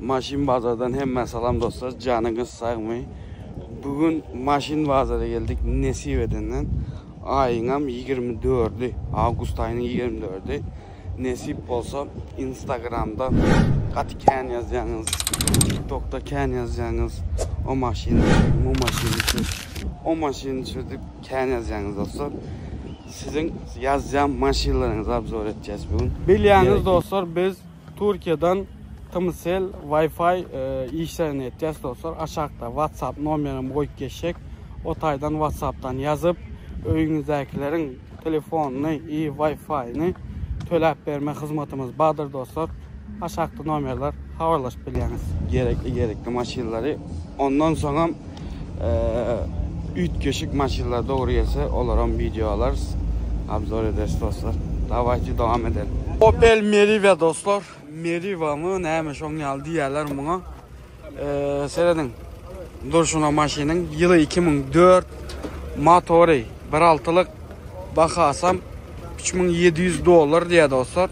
Maşyn bazardan hemmä salam dostlar janyňyz sagmy bu gün maşyn bazara geldik nesip edenden aýyňam 24-i awgust aýynyň 24-i nesip bolsa instagramda gaty kän ýazýaňyz tiktokda kän ýazýaňyz o maşyny düşür bu maşyny düşür o maşyny düşür diýip kän ýazýaňyz dostlar siziň ýazýan maşynlaryňyzy obzor etjäs bu gün bilýäňiz dostlar biz Türkiýeden Tmcell Wi-Fi işlerini etýäs dostlar. Aşakda WhatsApp nomerimi goýup geçjek. O taýdan WhatsAppdan ýazyp, öýüňizdäkileriň telefonyny i Wi-Fi-ni töläp berme hyzmatymyz bardyr dostlar. Aşakda nomerler habarlaşyp bilýäňiz. Gerekli gerekli maşynlary. Ondan soňam üýtgeşik maşynlar dogry gelse olaram wideo alarys. Obzor ederis dostlar. Dawayte dowam edelim. Opel Meriva dostlar. Meriva mı näme şoň ýaly diýýärler muňa. Serediň. Durşuna maşynyň ýyly 2004 motory 1.6-lyk bahasam 3700 dollar diýýär dostlar.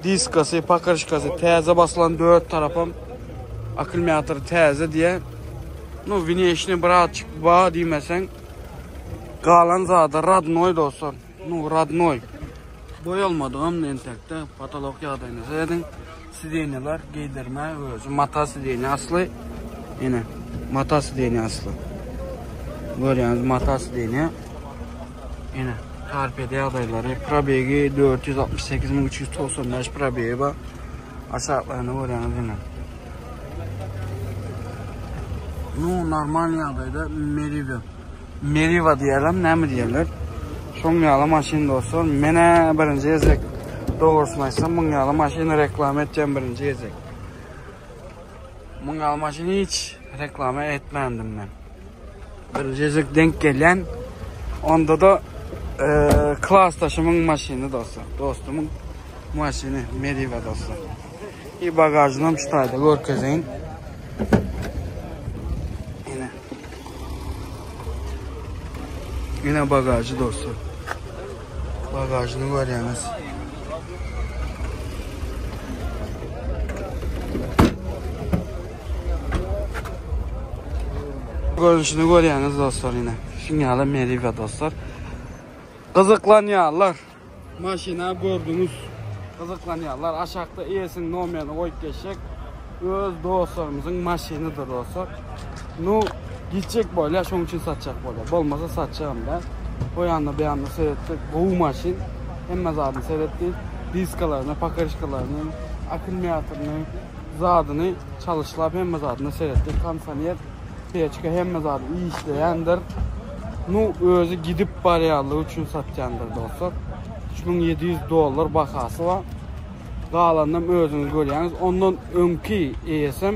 Diskasy, pakryşkasy täze basylan dört tarapam akkumulýatory täze diýe. Nu, wneşni birazçyk ba diýmeseň galan zady radnoý dostlar. Nu, radnoý. Boýalmadygam entekde patolok ýagdaýyna serediň. Sidenýalar geýdirme özi mata sidenýa asly. Ine, mata sidenýa asly. Görýäňiz mata sidenýa. Ine, torpeda ýagdaýlary, probegi 468 395 probegi bar. Aşaklaryny görýäňiz ine. Nu, normal ýagdaýda Meriva. Meriva diýerler, näme diýerler? Şoň ýaly maşyn dostlar. Menä birinji gezek dogrusyny aýtsam, muň ýaly maşyny reklama etýän birinji gezek. Muň ýaly maşyny hiç reklama etmändim men. Birinji gezek denk gelýän. Onda-da e, klasdaşymyň maşyny dostlar. Dostumyň maşyny Meriva dostlar. Bir bagajyny hem şu taýda görkezeýin. Ine. Ine bagajy dostlar. Bagajyny görýäňiz. Görnüşini görýäňiz dostlar ine. Şuň ýaly Meriva dostlar. Gyzyklanýarlar. Maşyna gördüňiz. Gyzyklanýarlar. Aşakda eýesiniň nomerini goýup geçjek. Öz dostlarymyzyň maşynydyr dostlar. Nu gitjek bolýar, şoň üçin satjak bolýar. Bolmasa satjagam däl. O ýanda bu ýanda seretsek gowy maşyn. Hemme zadyny seretdi. Diskalaryny, pakryşkalaryny, akkumulýatoryny, zadyny Çalyşlap hemme zadyna seretdik. Kondisioner, peçka hemme zady işleýändir. Nu özi gidip barýanlygy üçin satýandyr dostlar. 3700 dollar bahasy bar. Galanynam özüňiz görýäňiz. Ondan öňki eýesem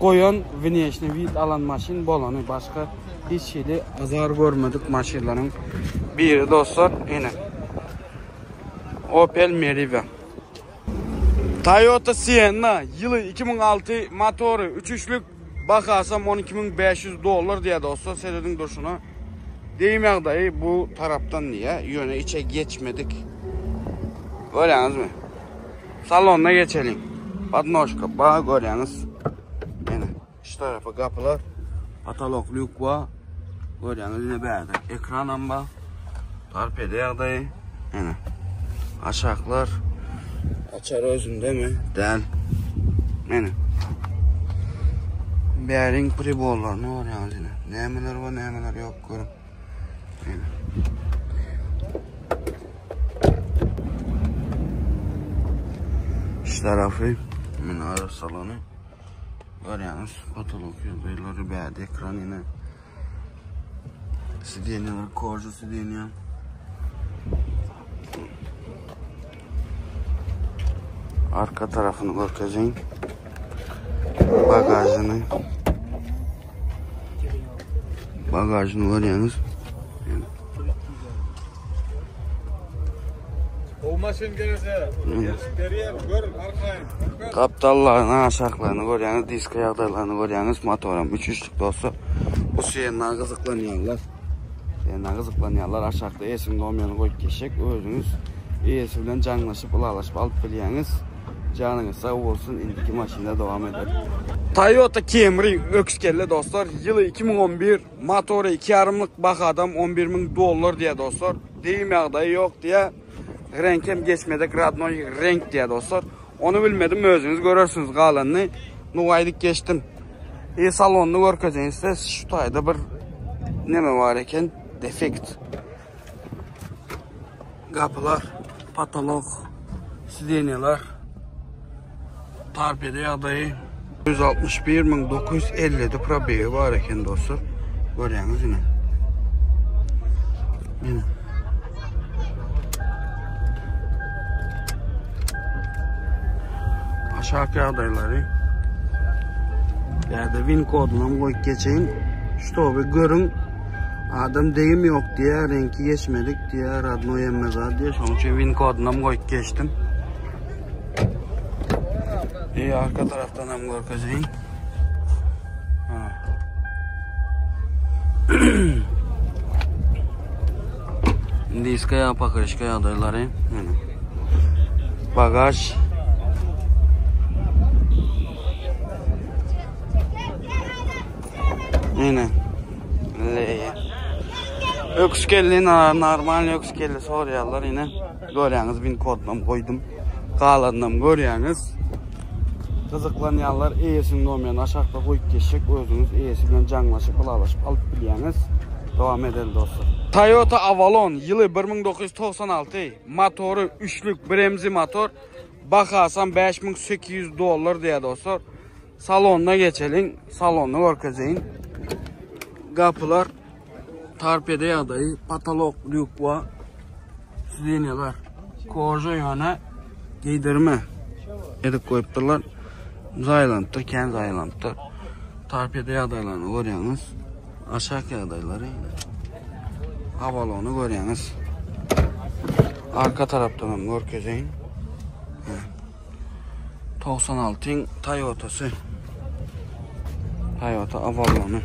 goýan wneşni wid alan maşyn bolany başga hiç hili azar görmedik maşynlaryň biri dostlar. Ine. Opel Meriva. Toyota Sienna ýyly 2006 motory 3 üçlük bahasam 12500 dollar diýýär dostlar serediň durşuna. Deyim ýagdaýy bu tarapdan diýýär. Ýöne içe geçmedik. Görýäňizmi? Salonuna geçeliň. Podnožka ba görýäňiz. Ene şu tarapa gapylar. Patolok lýuk bar. Görýäňiz ine bärde ekranam bar. Torpeda ýagdaýy. Ene. Aşaklar. Açar özündemi? Däl. Ene. Bäriň priborlaryny görýäňiz ine. Nämeler bar, nämeler ýok görüň. Ene. Şu tarafy minara salony. Görýäňiz, potolok ýagdaýlary bärde ekran ine. Sidenýalar koža sidenýa. Arka tarafyny görkezeyim. Bagajyny. Bagajyny görýäňiz. Gowy maşyn gelese, gelişip berýär, gör, arkaýyn. Gapdallaryny, aşaklaryny görýäňiz, diska ýagdaýlaryny görýäňiz, motoram 3 üçlük dostlar. Bu Sienna gyzyklanýanlar. Sienna gyzyklanýanlar aşakda eýesiniň nomerini goýup geçjek. Özüňiz eýesi bilen jaňlaşyp, ylalaşyp alyp bilýäňiz. Janyňyz sag bolsun, indiki maşynda dowam eder. Toyota Camry öküz kelle dostlar. Ýyly 2011, motory 2 ýarymlyk, bahadam 11 müň dollar diýýär dostlar. Degim ýagdaýy ýok diýýär. Reňkem geçmedik radnoý reňk diýýär dostlar. Ony bilmedim özüňiz görersiňiz galanyny. Nugaýdyk geçdim. E salonyny görkezeýin size. Şu taýda bir neme bar eken? Defekt. Gapylar, patolog, sidenýalar, torpeda ýagdaýy 161957 probegi bar eken dostlar. Görýäňiz ine. Ine. Aşak ýagdaýlary. Ýa-da win koduny hem goýup geçeýin. Ştoby görüň. Adam degim ýok diýýär, reňki geçmedik diýýär, radnoý hemme zat diýýär. Şonuň üçin win koduny hem goýup geçdim. İyi arka taraftan hem görkezeyim. Diska ýa pakryşka ýagdaýlary. Bagaj. Ine. Leýe. Öküz kelli normal öküz kelli sorýarlar ine. Görýäňiz win kodunam goýdum. Galanynam görýäňiz. Gyzyklanýanlar eýesiniň nomerini aşakda goýup geçjek özüňiz eýesi bilen jaňlaşyp ylalaşyp alyp bilýäňiz. Dowam edeli dostlar. Toyota Avalon ýyly 1996 motory üçlük bremzi motor bahasam 5800 dollar diýýär dostlar. Salonyna geçeliň salonyny görkezeýin. Gapylar torpeda ýagdaýy patolok lýuk we sidenýalar koža ýöne geýdirme edip goýupdyrlar. Zaýalanypdyr, kän zaýalanypdyr. Torpeda ýagdaýlaryny görýäňiz. Aşak ýagdaýlary. Avalony görýäňiz. Arka tarapdan hem görkezeýin. 96-yň Toyota'sy. Toyota Avalony.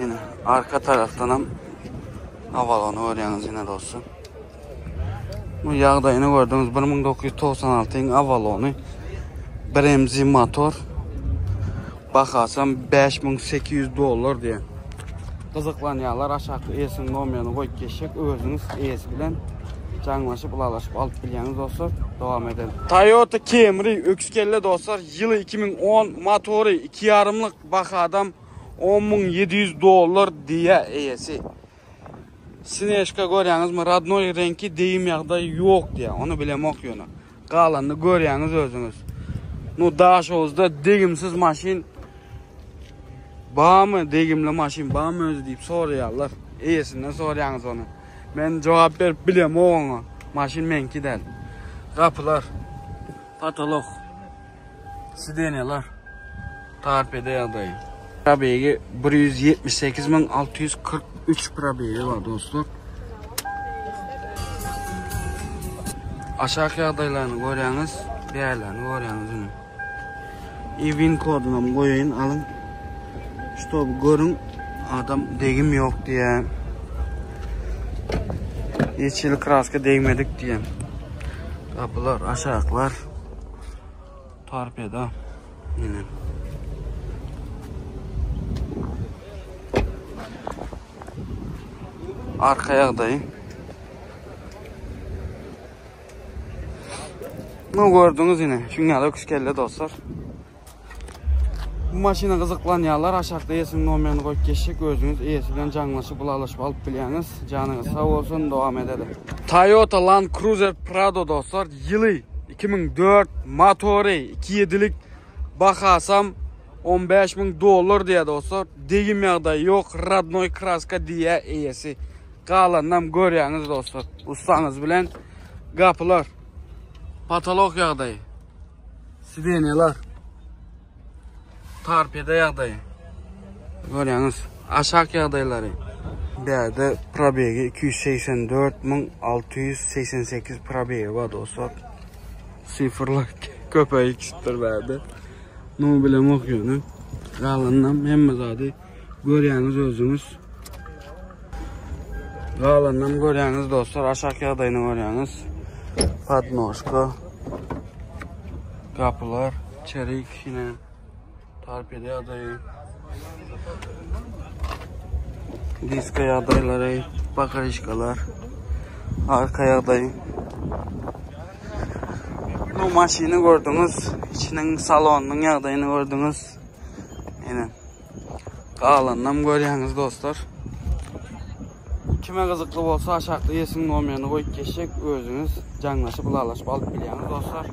Ine arka tarafdan hem Avalony görýäňiz ine dostlar. Bu ýagdaýyny gördüňiz 1996-yň Avalony. Bremzi motor. Bahasy hem 5800 dollar diýen. Gyzyklanýanlar aşakda eýesiniň nomerini goýup geçjek. Özüňiz eýesi bilen jaňlaşyp, ylalaşyp alyp bilýäňiz dostlar. Dowam edelim. Toyota Camry öküz kelle dostlar. Ýyly 2010, motory 2,5-lyk, bahadam 10700 dollar diýýär eýesi. Sineşka görýäňizmi, radnoý reňki degim ýagdaý ýok diýýär. Ony bilemok ýöne. Galanyny görýäňiz özüňiz. Nu Daşoguzda degimsiz maşyn barmy, degimli maşyn barmy özi diýip soraýarlar. Eýesinden soraýaňyz ony. Men jogap berip bilemok oňa. Maşyn meňki däl. Gapylar, potolok, sidenýalar, torpeda ýagdaýy. Probegi 178643 probegi bar dostlar. Aşak ýagdaýlaryny görýäňiz, bärlerini görýäňiz ine. E-win koduny hem goýaýyn, alyň. Ştoby görüň, adam degim ýok diýýär. Hiç hili kraska degmedik diýýär. Gapylar, aşaklar. Torpeda. Ine. Arka ýagdaýy. Nu gördüňiz ine. Şuň ýaly öküz kelle dostlar. Bu maşyna gyzyklanýanlar aşakda eýesiniň nomerini goýup geçjek. Özüňiz eýesi bilen jaňlaşyp, ylalaşyp alyp bilýäňiz. Janyňyz sag bolsun, dowam edeli. Toyota Land Cruiser Prado dostlar, ýyly 2004, motory 2.7-lik, bahasam 15 müň dollar diýýär dostlar. Degim ýagdaýy ýok, radnoý kraska diýýär eýesi. Galanynam görýäňiz dostlar. Ussaňyz bilen gapylar. Patolok ýagdaýy. Sidenýalar. Torpeda ýagdaýy. Görýäňiz, aşak ýagdaýlary. Bärde probegi 284688 probegi bar dostlar. Sifrler köpeýip gitipdir bärde. Nu bilemok ýöne. Galanynam hemme zady görýäňiz özüňiz. Galanynam görýäňiz dostlar, aşak ýagdaýyny görýäňiz. Podnožka. Gapylar, çerik ýene torpeda ýagdaýy. Diska ýagdaýlary, bakarişkalar, arka ýagdaýy. Bu maşyny gördüňiz, içiniň salonynyň ýagdaýyny gördüňiz. Ene. Galanynam görýäňiz dostlar. Kime gyzykly bolsa aşakda ýesiň nomerini goýup geçjek özüňiz jaňlaşyp ylalaşyp alyp bilýäňiz dostlar.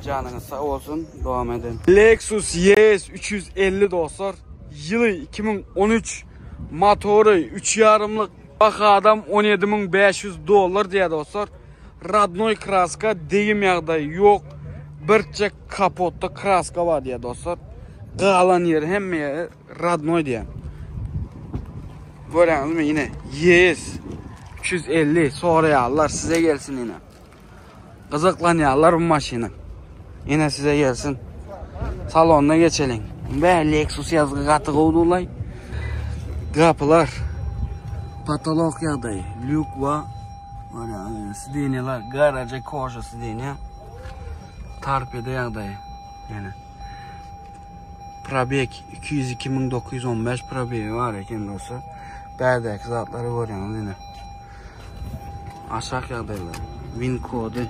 Janyňyz sag bolsun dowam edin. Lexus ES 350 dostlar ýyly 2013 motory 3 ýarymlyk bahadam 17500 dollar diýýär dostlar. Radnoý kraska degim ýagdaýy ýok. Birçe kapotda kraska bar diýýär dostlar. Galan ýeri hemme ýeri Radnoý diýen. Görýäňizmi ine YS 350 soraýarlar size gelsin ine. Gyzyklanýarlar bu maşyna. Ine size gelsin. Salonuna geçeliň. Be Lexus ýazgy gaty gowy dulay. Gapylar. Patolog ýagdaýy. Lýuk we görýäňiz sidenýalar, garaja koža sidenýa. Torpeda ýagdaýy. Ýene. Probeg 202915 probegi bar eken dostlar. Bärdäki zatlary görýäňiz ine. Aşak ýagdaýlar. Win kody.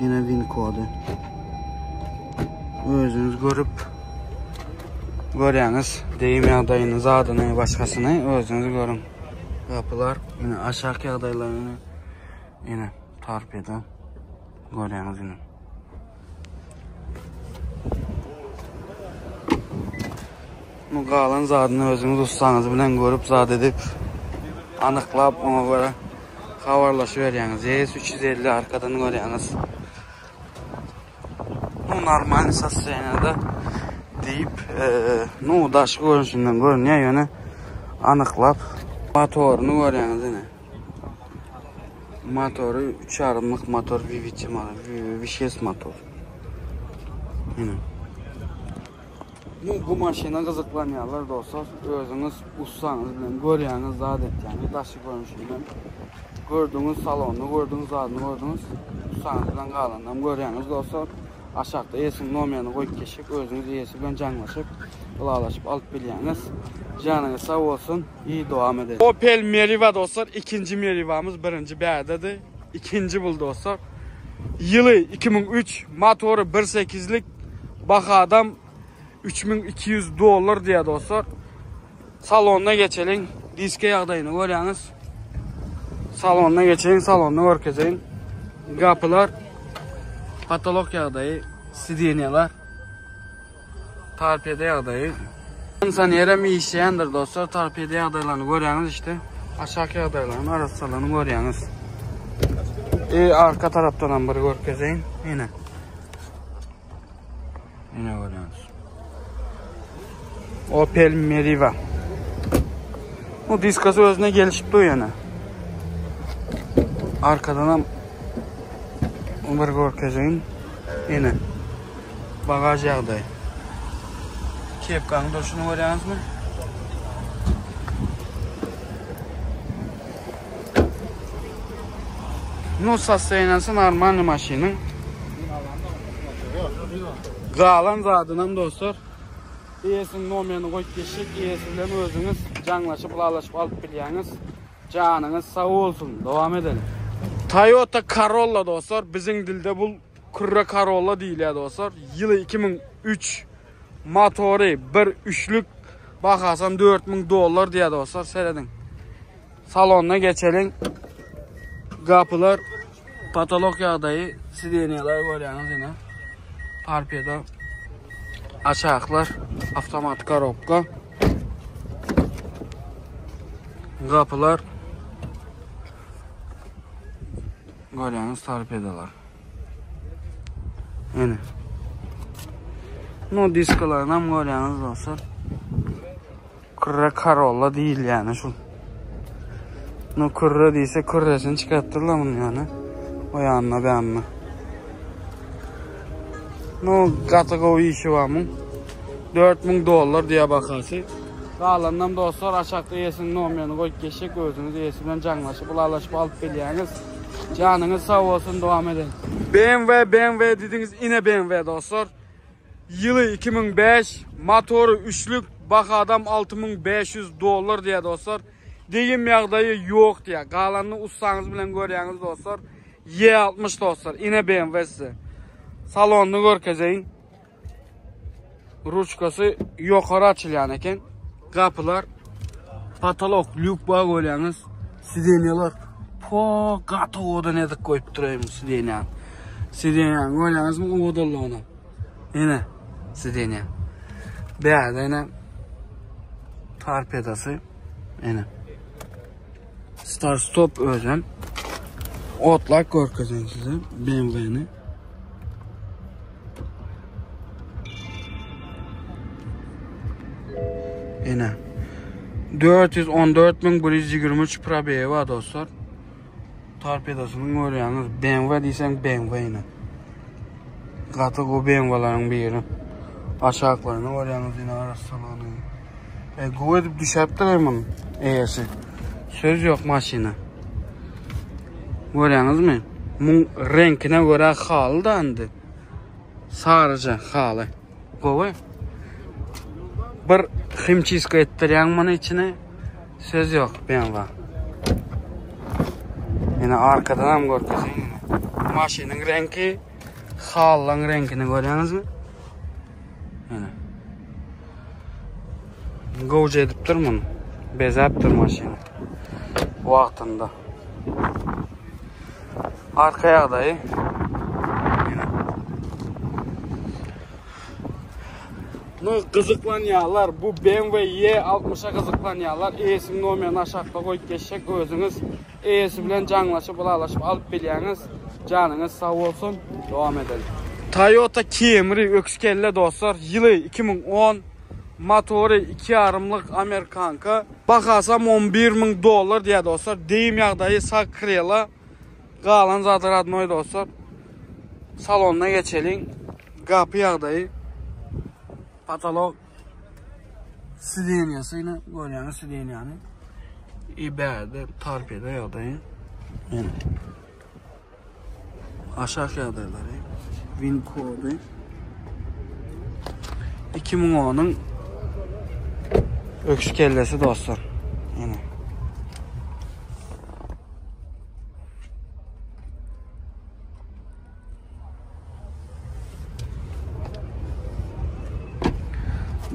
Ine win kody. Özüňiz görüp görýäňiz. Deyim ýagdaýyny, zadyny, başgasyny özüňiz görüň. Gapylar ine aşak ýagdaýlaryny ine torpeda görýäňiz ine. Bu galan zadyny özüňiz ussaňyz bilen görüp zat edip anyklap oňa görä habarlaşyberýäňiz. ES 350 arkadan görýäňiz. Bu normal sostoýaniýada diýip, nu daşky görnüşinden görünýär ýöne anyklap motoryny görýäňiz ine. Motory 3 yarımlık motor VVT V6 motor. Yine. Bu, bu maşyna gyzyklanýarlar dostlar. Özüňiz ussaňyz bilen görýäňiz zat etýäňiz daşy görnüşinden. Gördüňiz salonyny gördüňiz zadyny gördüňiz. Ussaňyz bilen galanynam görýäňiz dostlar. Aşakda eýesiniň nomerini goýup geçjek. Özüňiz eýesi bilen jaňlaşyp, ylalaşyp alyp bilýäňiz. Janyňyz sag bolsun. İyi dowam edelim. Opel Meriva dostlar ikinji Merivamyz birinji bärdedi. Ikinji bul dostlar. Ýyly 2003 motory 1.8-lik bahadam 3200 dollar diýär dostlar. Salonuna geçeliň. Diske ýagdaýyny görýäňiz. Salonuna geçeýin, salonyny görkezeýin. Gapylar patolog ýagdaýy, sidenýalar. Torpeda ýagdaýy. Kondisiyonerem işleýändir dostlar. Torpeda ýagdaýlaryny görýäňiz işte. Aşak ýagdaýlaryny, arassalygyny görýäňiz. E, arka tarapdan hem bir görkezeýin. Ine. Ine görýäňiz. Opel Meriva. Bu diskası özüne gelişip dur ýene. Arkadan hem bir görkezeýin. Ine. Bagaž ýagdaýy. Kepkanyň durşuny görýäňizmi? Nu sostoýaniýasy normalny maşynyň. Galan zadynam dostlar. Eýesiniň nomerini goýup geçjek. Eýesi bilen özüňiz jaňlaşyp, ylalaşyp alyp bilýäňiz. Janyňyz sag bolsun. Dowam edelim. Toyota Corolla dostlar, biziň dilde bu Kürre Corolla diýilýär dostlar. Ýyly 2003 motory bir üçlük bahasam 4000 dollar diýýär dostlar. Serediň. Salonuna geçeliň. Gapylar patolog ýagdaýy sidenýalar görýäňiz ine. Torpeda aşaklar avtomat korobka. Gapylar Görýäňiz torpedalar. Ene. No diskalaryny hem görýäňiz dostlar. Kürre Corolla diýilýäni şu. No kürre diýse kürresini çykarypdyrlar muny ýöne. O ýanyna bu ýanyna. No gaty gowy işi bar muň. 4000 dollar diýýär bahasy. Galanynam dostlar aşakda eýesiniň nomerini goýup geçjek özüňiz eýesi bilen jaňlaşyp ylalaşyp alyp bilýäňiz. Janyňyz sag bolsun dowam edin. BMW BMW diýdiňiz ine BMW dostlar. Ýyly 2005, motory üçlük, bahadam 6500 dollar diýýär dostlar. Degim ýagdaýy ýok diýýär. Galanyny ussaňyz bilen görýäňiz dostlar. Y60 dostlar, ine BMW size. Salonyny görkezeýin. Ruçkasy ýokary açylýan eken. Gapylar, patolok, lýuk bar görýäňiz. Sidenýalar po gaty owadan edip goýupdyr hem sidenýa. Sidenýany görýäňizmi owadanlygyny? Ine, sidenýa. Bärde ine torpedasy. Ine. Start stop özem. Otlak görkezeýin size BMW-ni. Ine. 414123 probegi bar dostlar. Torpedosyny görýäňiz. BMW diýseň BMW ine. Gaty gowy BMW-laryň biri. Aşaklaryny görýäňiz ine arassalygyny. E, gowy edip düşäpdir hem eýesi. Söz ýok maşyna. Görýäňizmi? Muň reňkine görä haly da indi. Saryja haly. Gowy. Bir himçiska etdirýäň muny içine. Söz ýok BMW. Ýene arkadan hem görkezeyim. Maşynyň reňki halyň reňkini görýäňizmi? Ýene. Gowja edipdir muny. Bezäpdir maşyny. Wagtynda. Arka ýagdaýy. Nu gyzyklanýarlar. Bu BMW E60-a gyzyklanýarlar. Eýesiniň nomerini aşakda goýup geçjek. Özüňiz eýesi bilen jaňlaşyp, ylalaşyp alyp bilýäňiz. Janyňyz sag bolsun. Dowam edelim. Toyota Camry öküz kelle dostlar. Ýyly 2010. Motory 2 ýarymlyk Amerikanka. Bahasam 11 müň dollar diýýär dostlar. Deyim ýagdaýy sag krela. Galan zady radnoý dostlar. Salonyna geçeliň. Gapy ýagdaýy. Patolog sidenýasy ýene görýäňiz sidenýany. I bärde torpeda ýagdaýy. Ýene. Aşak ýagdaýlary. Win kody. 2010-yň öküz kellesi dostlar. Ýene.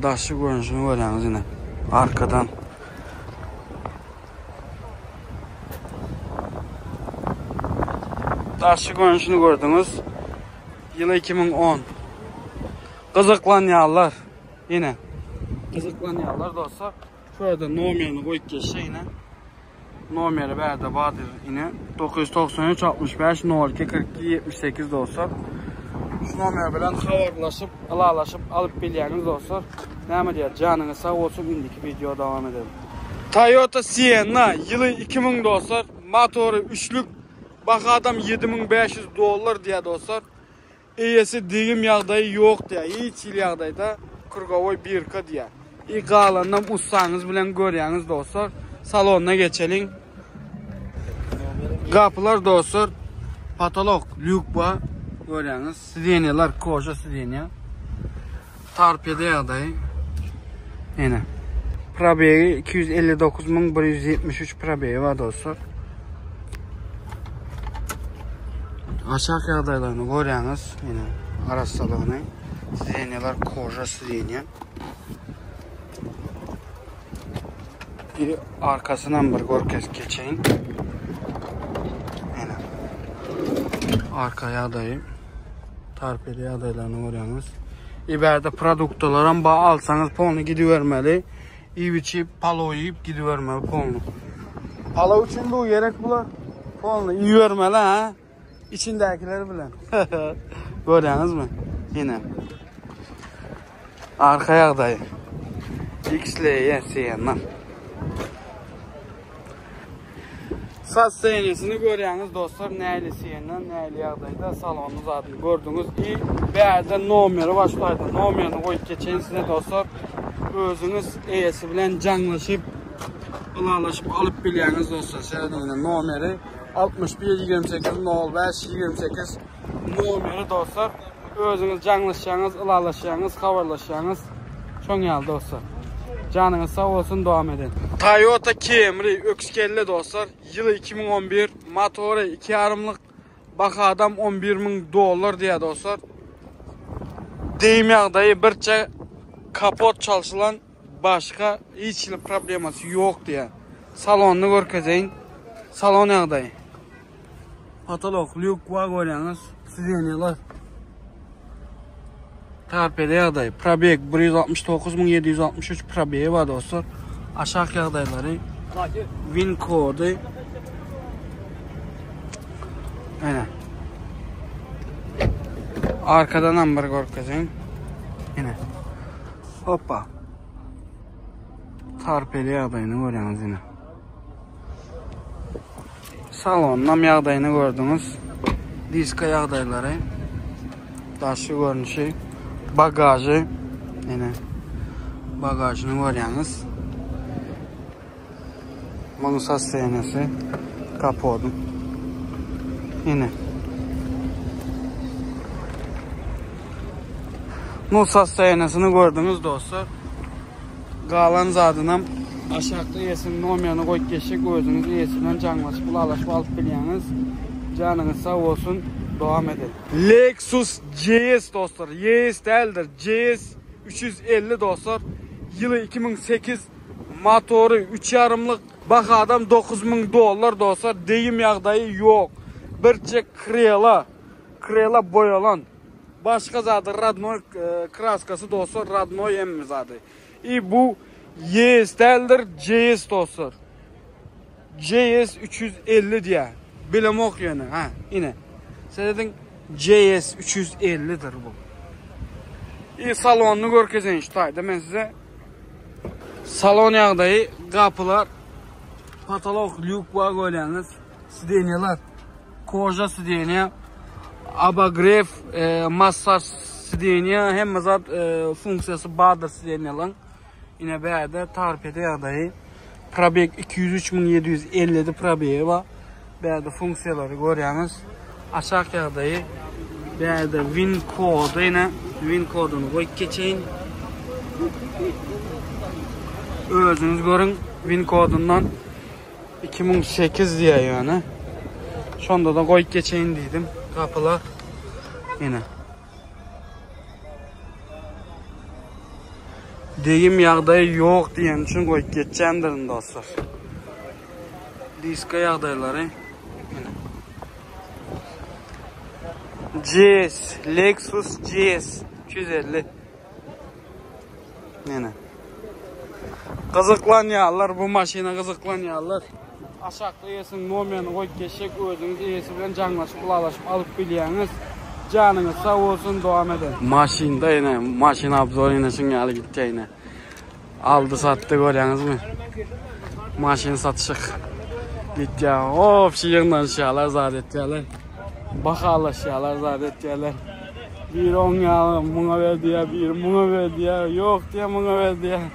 Daşy görnüşini görýäňiz ine. Arkadan. Daşy görnüşini gördüňiz. Ýyly 2010. Gyzyklanýarlar. Ine. Gyzyklanýarlar dostlar. Şu ýerde nomerini goýup geçse ine. Nomeri bärde bardyr ine. 993 65 02 42 78 dostlar. Şu nomer bilen habarlaşyp, ylalaşyp alyp bilýäňiz dostlar. Näme diýer, janyňyz sag bolsun, indiki video dowam edelim. Toyota Sienna ýyly 2000 dostlar. Motory üçlük. Bahadam 7500 dollar diýär dostlar. Eýesi degim ýagdaýy ýok diýýär. Hiç hili ýagdaýda krugowoý birka diýýär. I galanynam ussaňyz bilen görýäňiz dostlar. Salonyna geçeliň. Gapylar dostlar patolok lýuk bar görýäňiz. Sidenýalar koža sidenýa. Torpeda ýagdaýy. Ene. Probegi 259173 probegi bar dostlar. Aşak ýagdaýlaryny görýäňiz. Ene arassalygyny. Sidenýalar koža sidenýa. Bir arkasyndan bir görkezip geçeýin. Ene. Arka ýagdaýy. Torpeda ýagdaýlaryny görýäňiz. Iberde produktalaram ba alsaňyz polny gidibermeli. Iýip içip, palaw iýip gidibermeli polny. Palaw üçin bu gerek bular. Polny iýibermeli ha. Içindäkiler bilen. Görýäňizmi? Ine. Arka ýagdaýy. XLE Sienna. Sostoýaniýesini görýäňiz dostlar, nähili Sienna, nähili ýagdaýda salonyny zadyny gördüňiz. I bärde nomeri bar şu taýda. Nomerini goýup geçeýin size dostlar. Özüňiz eýesi bilen jaňlaşyp, ylalaşyp alyp bilýäňiz dostlar. Şeýle nomeri. 61 28 05 28 nomeri dostlar. Özüňiz jaňlaşýaňyz, ylalaşýaňyz, habarlaşýaňyz. Şoň ýaly dostlar. Janyňyz sag bolsun, dowam edin. Toyota Camry öküz kelle dostlar. Ýyly 2011, motory 2 ýarymlyk, bahadam 11 müň dollar diýýär dostlar. Deyim ýagdaýy birçe kapot çalşylan başga hiç hili problemasy ýok diýýär. Salonyny görkezeýin. Salon ýagdaýy. Patolok, lýuk bar görýäňiz. Sidenýalar. Torpeda ýagdaýy. Probeg 169763 probegi bar dostlar. Aşak ýagdaýlary. Win kody. Ene. Arkadan hem bir görkezeyim. Ene. Hoppa. Torpeda ýagdaýyny görýäňiz ine. Salonam ýagdaýyny gördüňiz. Diska ýagdaýlary. Daşy görnüşi, bagažy. Ine. Bagažyny görýäňiz. Munuň sostoýaniýasy kapodyň. Ine. Nu sostoýaniýasyny gördüňiz dostlar. Galan zadynam aşakda eýesiniň nomerini goýup geçjek özüňiz eýesi bilen jaňlaşyp ylalaşyp alyp bilýäňiz. Janyňyz sag bolsun dowam edeliň. Lexus GS dostlar YS däldir GS 350 dostlar ýyly 2008 motory üç ýarymlyk bahadam 9000 dollar dostlar degim ýagdaýy ýok birje krela krela boýalan Başga zady radnoý kraskasy dostlar radnoý hemme zady. I bu YS däldir JS dostlar. JS 350 diýä. Bilemok ýöne ha ine. Serediň JS 350 dir bu. I salonyny görkezeýin şu taýda men size. Salon ýagdaýy gapylar patolok lýuk bar görýäňiz. Sidenýalar Koja sidenýa, abogref, e, massaj sidenýa, hemme zat e, funksiýasy bardyr sidenýalaň. Ine bärde torpeda ýagdaýy. Probeg 203757 probegi bar. Bärde funksiýalary görýäňiz. Aşak ýagdaýy. Bärde win kody ine, win koduny goýup geçeýin. Özüňiz görüň win kodundan. 2008 diýýär ýöne. Şonda da goýup geçeýin diýdim. Gapylar. Ine. Degim ýagdaýy ýok diýen üçin goýup geçýändirin dostlar. Diska ýagdaýlary. Ine. GS, Lexus GS 250. Ine. Gyzyklanýarlar bu maşyna gyzyklanýarlar. Aşakda eýesiniň nomerini goýup geçjek özüňiz eýesi bilen jaňlaşyp ylalaşyp alyp bilýäňiz. Janyňyz sag bolsun dowam ediň. Maşynda ine maşyn obzor ine şuň ýaly gitýär ine. Aldy satdy görýäňizmi? Maşyn satyşyk gitýär. Obşi ýygnanyşýarlar zat etýärler. Bahalaşýarlar zat etýärler. Biri oň ýaly muňa ber diýýär, biri muňa ber diýýär, ýok diýýär, muňa ber diýýär.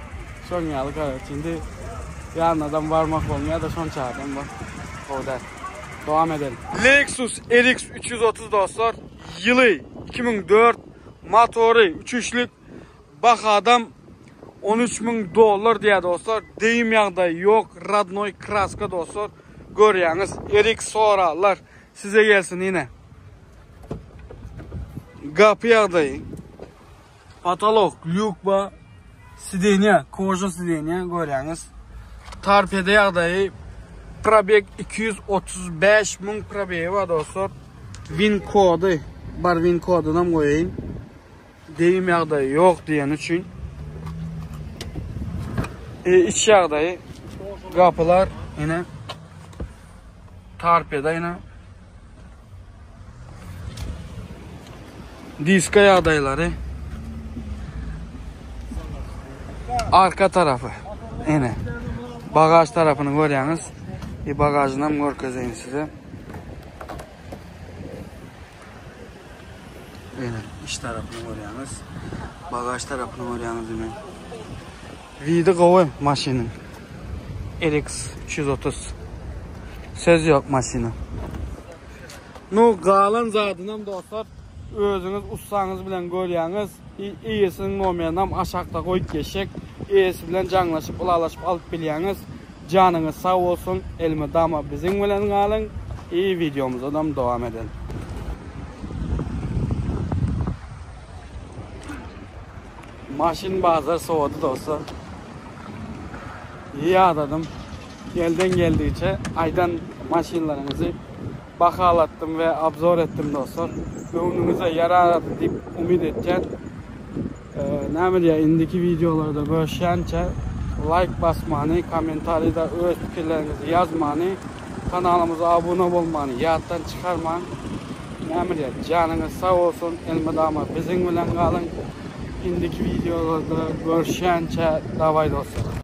Şoň ýaly karoç indi ýanynadan barmak bolmaýar-da şonça adam bar. Gowy däl. Dowam edelim. Lexus RX 330 dostlar, ýyly 2004, motory üç üçlük, bahadam 13 müň dollar diýýär dostlar. Degim ýagdaýy ýok, radnoý kraska dostlar. Görýäňiz, RX sorarlar. Size gelsin ine. Gapy ýagdaýy. Patolok, lýuk ba, sidenýa, koja sidenýa görýäňiz. Torpeda ýagdaýy probeg 235 müň probegi bar dostlar. Win kody bar win kodunam goýaýyn. Degim ýagdaýy ýok diýeni üçin. E, iç ýagdaýy gapylar ine torpeda ine Diska ýagdaýlary. Arka tarapy. Ene. Bagaj tarapyny görýäňiz. Bir bagajyny hem görkezeýin size. Ene, iç tarapyny görýäňiz. Bagaj tarapyny görýäňiz ine. Widi gowy maşynyň. RX 330. Söz ýok maşyna. Nu galan zadynam dostlar özüňiz ussaňyz bilen görýäňiz. Eýesiniň nomerinam aşakda goýup geçjek. Eýesi bilen jaňlaşyp ylalaşyp alyp bilýäňiz. Janyňyz sag bolsun elmydama biziň bilen galyň i wideomyzadam dowam edeliň. Maşyn bazar sowady dostlar. Ýadadym. Elden geldigiçe aýdan maşynlaryňyzy bahalatdym we obzor etdim dostlar. Göwnüňize ýarar diýip umyt etýän. Näme diýýär indiki wideolarda görüşýänçä laýk basmany, kommentariýada öz pikirleriňizi ýazmany, kanalymyza abuna bolmany ýatdan çykarmaň. Näme diýýär janyňyz sag bolsun elmydama biziň bilen galyň. Indiki wideolarda görüşýänçä daway dostlar.